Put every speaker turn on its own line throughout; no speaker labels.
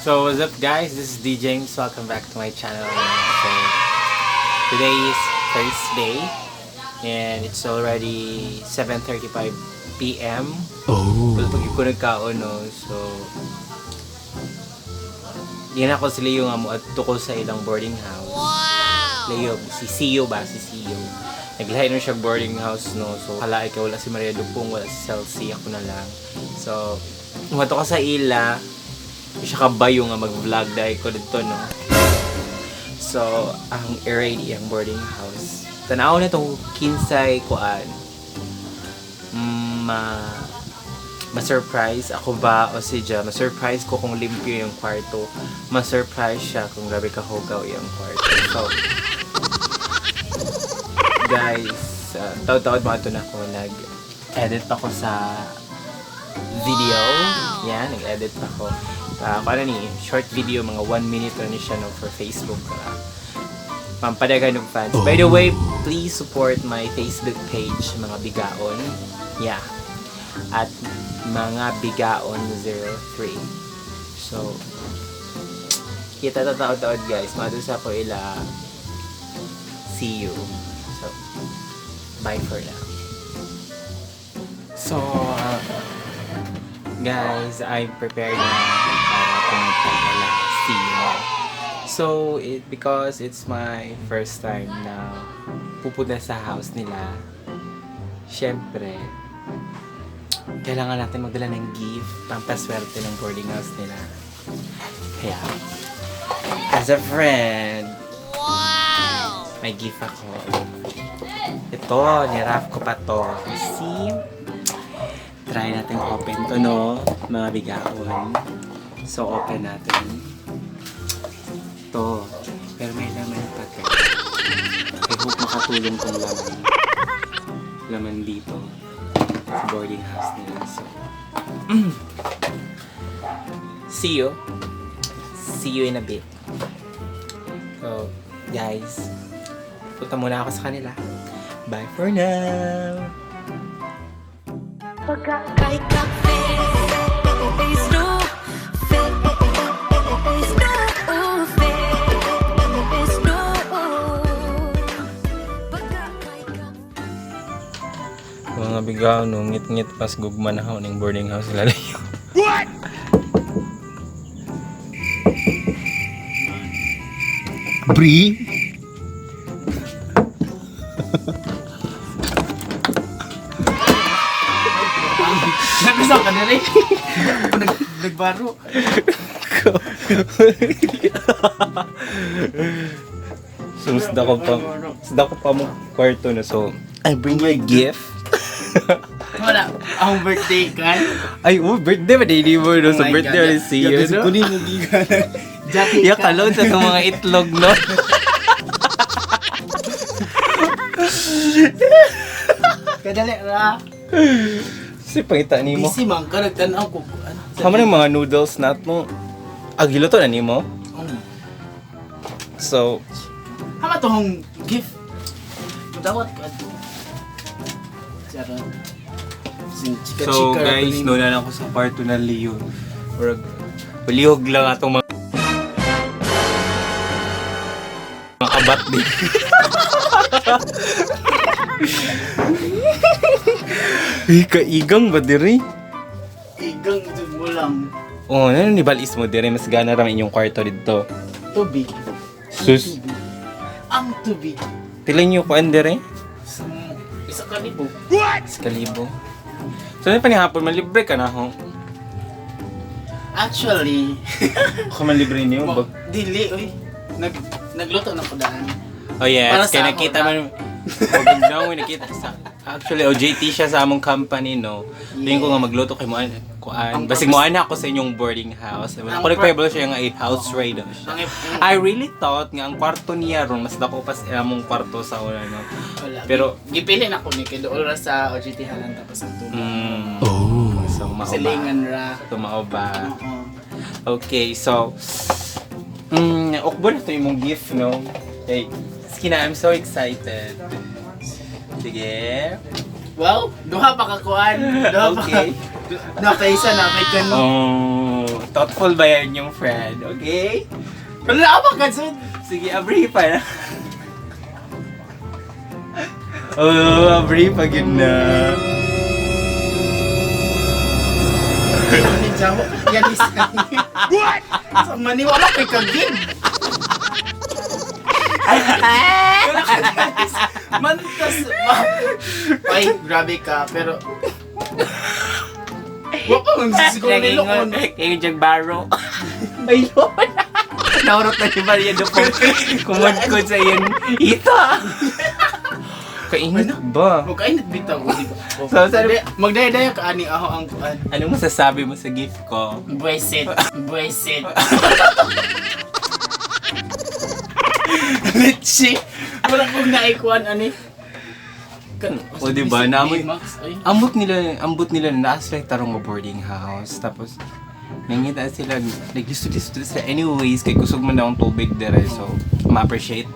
So what's up, guys? This is D James. Welcome back to my channel. So today is Thursday and it's already 7:35 p.m.
Oh.
Wala pag ko nagkaon, no. So di na ako si Leo nga mo at ko sa ilang boarding house. Wow! Leo, si Sio ba? Si Sio. Naglahi na siya boarding house, no. So, hala ikaw, wala si Maria Dupong, wala si Celsi, ako na lang. So, umato ka sa ila, siya kabayo nga mag-vlog dahil ko dito, no. So, ang already ang boarding house. Tanaw na itong kinsay kuan. Ma ma-surprise ako ba o si Ja. Ma-surprise ko kung limpyo yung kwarto. Ma-surprise siya kung grabe kahugaw yung kwarto. So, guys, taod-taod mga ito na ako. Nag-edit ako sa video. Yan, nag-edit ako. Kung ano ni, short video, mga 1 minute na ni siya, no, for Facebook. Pampadagan ng fans. By the way, please support my Facebook page, Mga Bigaon. Yeah. At Mga Bigaon 03. So, kita ta taod-taod, guys. Mado sa ko ila. See you. So, bye for now. So, guys, I'm prepared na para pumunta nila. See you. So, because it's my first time na pupunta sa house nila, syempre, kailangan natin magdala ng gift pampaswerte ng boarding house nila. Kaya, as a friend, wow! May gift ako. Ito, ni-wrap ko pa to. See? Try natin open to, no? Mga bigaon. So, open natin. To. Pero may laman pa to. I hope makatulong tong laman. Laman dito sa boarding house nila. So, see you. See you in a bit. So, guys, punta muna ako sa kanila. Bye for now!
Pagka ka face no face no face no Pagka ka
Mga bigaw, no, ngit-ngit pas gugma na ako ng boarding house nila. What?
Bri?
Nagkasa ka na rin. Nagbaro.
So, sda ko pa mo kwarto na. So, I bring you a gift.
Wala. Ang birthday kan.
Ay, oh, birthday ba? Di mo, no? So,
Oh my
birthday
God.
ulit see you, no?
Kunin mo gigan.
Jackie
Ya, kalon sa itong mga itlog, no?
Kadali ra.
Kasi pangita ni mo.
Busy man ka nagtan-aw ko. Ano?
Kamo ng mga noodles na mo. Agilo to na nimo.
Oh.
So,
Hama to hong gift. Mudawat ko ato. Charot. Sin chika
so
chika.
guys, no na ako sa kwarto na Leo. Murag palihog lang atong mga mga abat din. Ay, kaigang ba diri?
Igang jud mo lang.
Oh, ano ni balis mo diri? Mas gana ra man inyong kwarto dito.
Tubig. Ang
Sus.
tubig. Ang tubig.
Pila niyo kuan diri?
Sa 1,000.
Sa kalibo. So, ano pa ni hapon, malibre ka na ho?
Actually,
Ako manlibre niyo.
Dili oy. Nagluto na ko daan.
Oh yes,
Para sa
kaya
ako,
nakita
na.
man. Maganda mo nakita sa actually OJT siya sa among company, no. Tingin ko nga magluto kay mo kuan.
Ang
Basig mo ana ako sa inyong boarding house.
Ang
Ako nagpayabalo siya nga a house raid daw siya. I really thought nga ang kwarto niya ron mas dako pa sa among kwarto sa una, no.
Wala.
Pero
Gipili na ko ni kay dool ra sa OJT halan tapos ang tubig.
Oh.
So mao ba?
Silingan ra.
So mao ba?
Oo.
Okay, so ukbo na to imong gift, no. Hey, sige na, I'm so excited. Sige.
Well, duha pa ka kuan. Duha pa ka.
Okay.
Duha pa isa na kay kano.
Oh. Thoughtful ba yan yung friend? Okay?
Wala pa ka, sud.
Sige, abri pa na. Oh, abri pa gid na.
Ni Jawa, yan is. What? So, maniwala kay kagig. Wala ka, guys. Mantas. Ay, grabe ka, pero... Wa pa man siguro niloon.
Kaya yung baro. Ay, Lord. Naurot na si Maria do po. Kumad ko sa iyan. Ita! Kainit ba?
Huwag kainit bitaw, di ba?
So,
Magdaya-daya ka ani ako ang kuan.
Anong masasabi mo sa gift ko?
Buesit, buesit. Litchi. Wala kong naikuan ani.
O, di ba? Naamoy-
Max, ay.
Ambot nila na nasa like tarong nga boarding house. Tapos, nangita sila, naglisod-lisod sila. Anyways, kay kusog man na akong tubig dere. So, ma-appreciate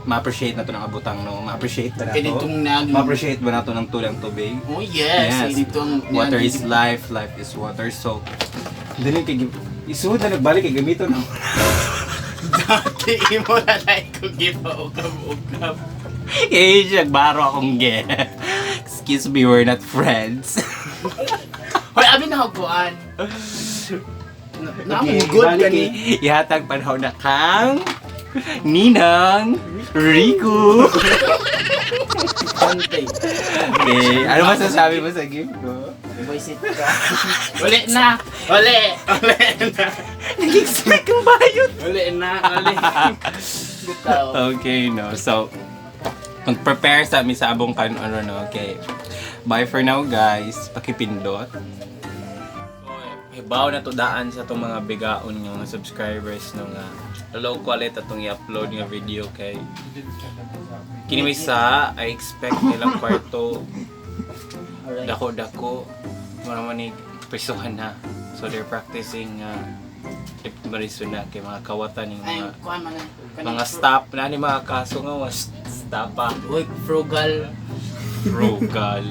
na to ng abutang, no? Ma-appreciate ba na
Kaya
to?
ditong nag...
Ma-appreciate ba na to ng tulang tubig?
Oh yes,
Yes.
ditong
Water is life, life is water. So, dili kay isuod na nagbalik kay gamiton na.
Dati imo na like ko give ukab ukab.
Eh, siya baro akong ge. Excuse me, we're not friends.
Hoy, abi na kuan. Na, na good
balik
kani.
kay- Ihatag panahon na kang Ninang Rico.
Bantay.
Okay, ano masasabi mo sa gift ko?
Buesit ka. Uli na. Uli. Uli na.
Nag-expect ang bayot.
Uli na. Uli. Bitaw.
Okay, no. So, mag-prepare sa amin sa abong kan ano no. Okay. Bye for now, guys. Pakipindot. So, hibaw na to daan sa itong mga bigaon nga mga subscribers no nga low quality atong i-upload nga video kay kini may sa I expect nilang kwarto
Alright.
dako-dako mura man ni prisuhan na, so they're practicing if mariso na kay mga kawatan ng
Ay,
mga
kuan man na.
mga stop na ni mga kaso nga mas stop pa.
Uy, frugal.
Frugal.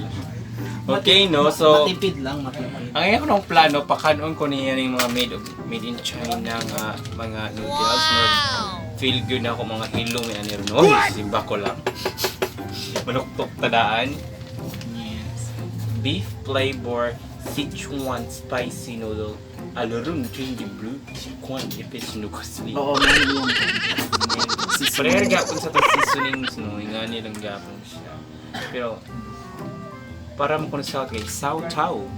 Okay, no? So
Matipid lang, matipid.
ang ngayon ko ng plano pakanon ko niya yung mga made in China nga mga noodles. Murag feel good na ako mga hilong yan ani no simba ko lang manuktok tadaan.
Yes.
Beef flavor Sichuan spicy noodle alurung chindi blue Sichuan ipis nukosli.
Oo, man yung.
Prayer gapon sa to seasonings no, nga nilang gapon siya. Pero para mo kuno sa kay Sao Chao.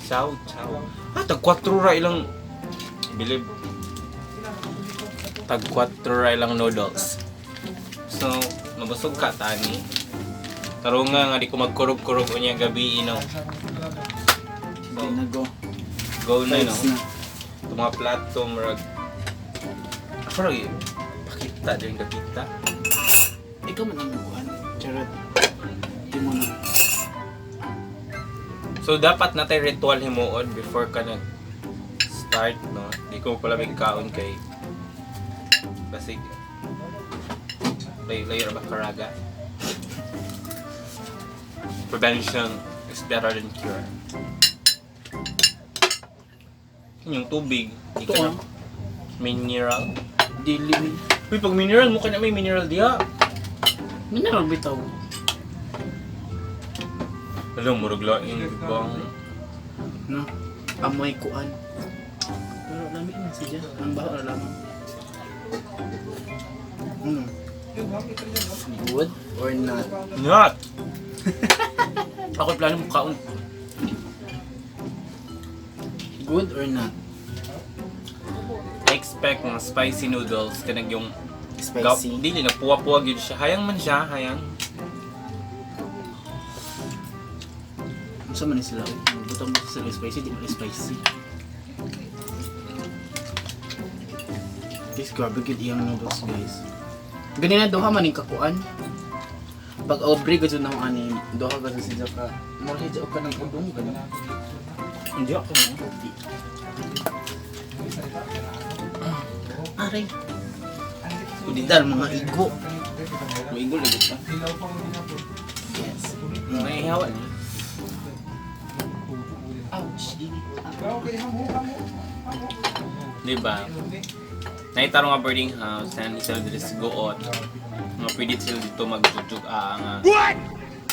Sao Chao. Ah, tag 4 ra ilang bilib. Tag 4 ra ilang noodles. So, mabusog ka tani. Tarong nga nga di ko magkurog-kurog unya gabi no.
Sige na, go.
Go na no.
Thanks na.
Ito mga plato murag ako ra gyud. Pakita din kapita.
Ikaw man ang kuan. Charot. Di mo na.
So dapat natay ritual himuon before ka nag start no. Di ko pala may kaon kay basig lay layo ra ba karaga. Prevention is better than cure. Yung tubig, di ka
Ito,
na
ah.
mineral.
Dili.
Uy, pag mineral mo ka na may mineral diha.
Mineral bitaw.
Alam, murag laing bang.
No? Amoy kuan. Pero lami na siya. Ang baho na lamang. Ano? Good or not?
Not! Ako plano mo kaon.
Good or not?
I expect mga spicy noodles kanang yung
Spicy.
Dili na puwa-puwa gyud siya. Hayang man siya, hayang.
Unsa man ni sila? Butang mo sila spicy, di man spicy. Guys, grabe gid iyang noodles, guys. Ganina duha man ning kakuan. Pag aubrey gud na ani, duha gud siya ka. Mo siya ka ng udong ganun.
Hindi ako no.
Di. Aray. Dal mga igo.
Maigol lagi pa.
Yes.
May ihawan ni.
Ouch. Init.
Di ba? Naitaro nga boarding house, na sila diri sa Guot. Nga pwede sila dito magjujug nga.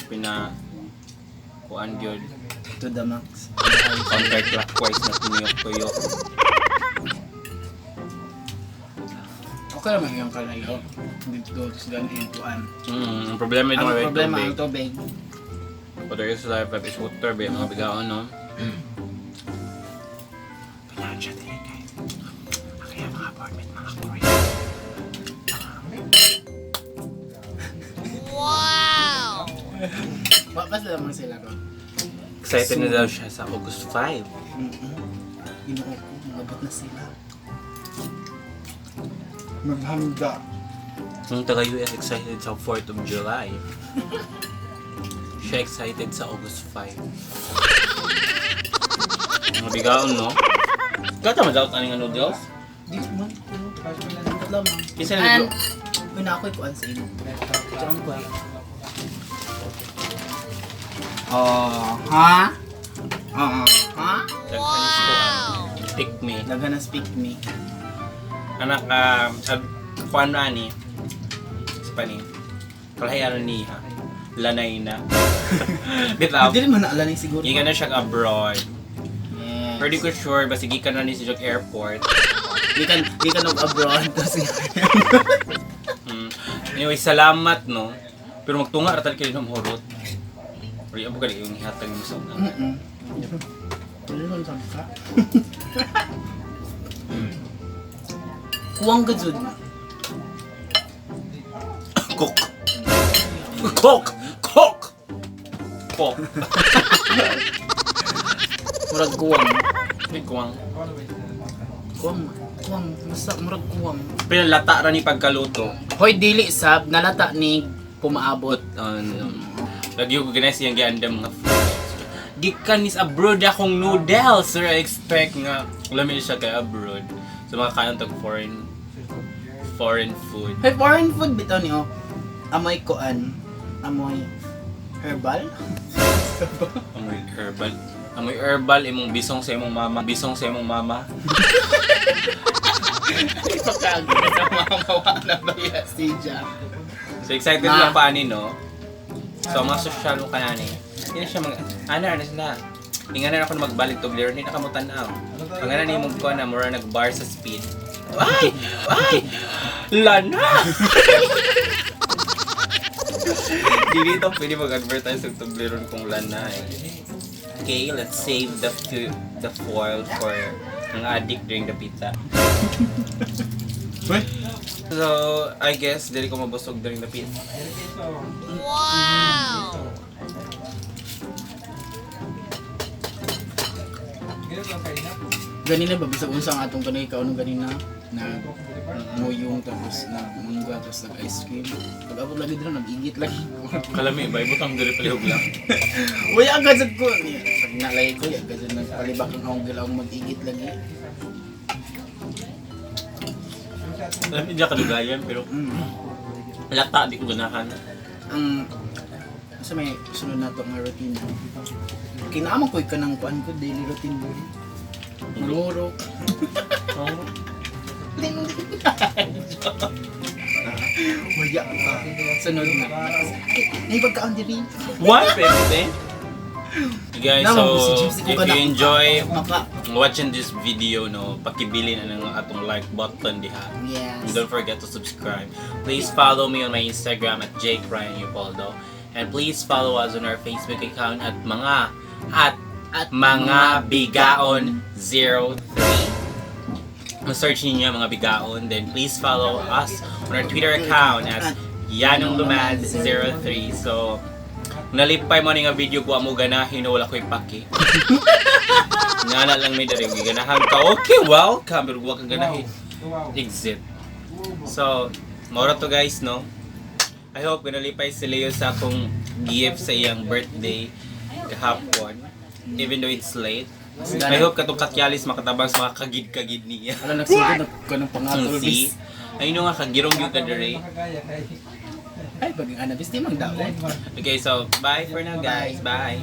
Pina kuan gyud
To the max.
Counterclockwise na pinuyok-tuyok.
Okay naman yung kalayo. Dito sa ganin yung kuan.
Ang problema ito
Ang
may
problema
tubig.
ang tubig.
Water is life, life is water, ba yung mga bigaon, no?
Pinaan siya din guys. Kaya mga apartment, mga Korean. Wow! Wa pa sila mga sila ron.
Excited na daw siya sa August 5.
Ginoo ko, mabot na sila.
Maghanda.
Ang taga-US excited sa 4th of July. Siya excited sa August 5. Mga bigaon, no? Kata mo daw kaning noodles?
Di man. Dapat lamang.
Kinsa na
And,
naglu-
una ako'y kuan sa imo. Tsaka ko. Oh, ha? Oh, ha?
Daghan is kuan. Pick me.
Daghan na speak me.
Anak sa kuan na ani. Sa pani. Kalahian niya. Lanay na. Bitaw.
Hindi rin man naalala yung siguro.
Gikan na siya abroad.
Yes.
Pero di ko sure, basta gikan na ni sa airport.
Di ka nag abroad kasi.
Anyway, salamat no. Pero magtunga ra tal kayo ng hurot. Pero yung bugali yung ihatag mo sa una.
Wala naman sabi ka. Kuwang gajud.
Cook. Cook. Cook. Cook.
Murag kuwang.
May kuwang.
Kuwang. Kuwang. Basta murag kuwang.
Pinalata ra ni pagkaluto.
Hoy dili sab nalata ni pumaabot.
Lagi ko ganay siyang giandam mga food. Gikan is abroad akong noodles. Sir, I expect nga lami siya kay abroad. So makakaon tag foreign foreign food.
Hoy foreign food bitaw ni oh. Amoy kuan. Amoy herbal.
Amoy herbal. Amoy herbal imong bisong sa imong mama, bisong sa imong mama.
Ipakag sa mga mawa na ba si Ja.
So excited
Ma.
lang pa ani no. So mga social mo kanani. Hindi na siya mag ana na sila. Ingana na ako na magbalik to Blair, hindi na kamo tan-aw. Ang ana ni mong kuan na mura nag-bar sa speed. Ay! Ay! Lana! Dili to pwede mag-advertise og Toblerone kung lana eh. Okay, let's save the foil for ang addict during the pizza. So, I guess dili ko mabusog during the pizza.
Ganina ba bisag unsa ang atong kanay kaon ganina na muyong tapos na mangga tapos nag ice cream. Pag abot lagi dira nag-igit lagi.
Kalami ba ibutang diri palihog lang.
Uy, agad sad ko. Pag nalay ko, agad sad nagpalibak ang akong gilaw mag-igit lagi.
Alam niya kadugayan pero lata di ko ganahan.
Ang sa may sunod na to nga routine. Kinaamang ko ka ng kuan ko daily routine mo. Marurok. Waya pa. Sunod na. Ay, naipagkaon diri.
150. Guys,
Naman ko si
so
Gypsy, kung
if you
ganang-
enjoy
Maka.
watching this video no, pakibili na ng atong like button diha.
Yes.
And don't forget to subscribe. Please follow me on my Instagram at Jake Ryan Upaldo. And please follow us on our Facebook account at
At
mga bigaon 03. Ma-search niyo mga bigaon. Then please follow us on our Twitter account at Yanong Lumad 03. So, nalipay mo ni nga video ko mo ganahin no wala ko'y paki. Ngana lang may dari ganahan ka. Okay, welcome. Pero wa kang ganahin. Exit. So, mora to guys, no? I hope ganalipay si Leo sa akong gift sa iyang birthday kahapon. Even though it's late. I hope katong katyalis makatabang sa mga kagid-kagid niya.
Wala nagsugod na kanang pangatol
See?
bis.
Ayun nga, kagirong yung kadere.
Ay, baging ana bis di mang daon.
Okay, so bye for now guys. Bye.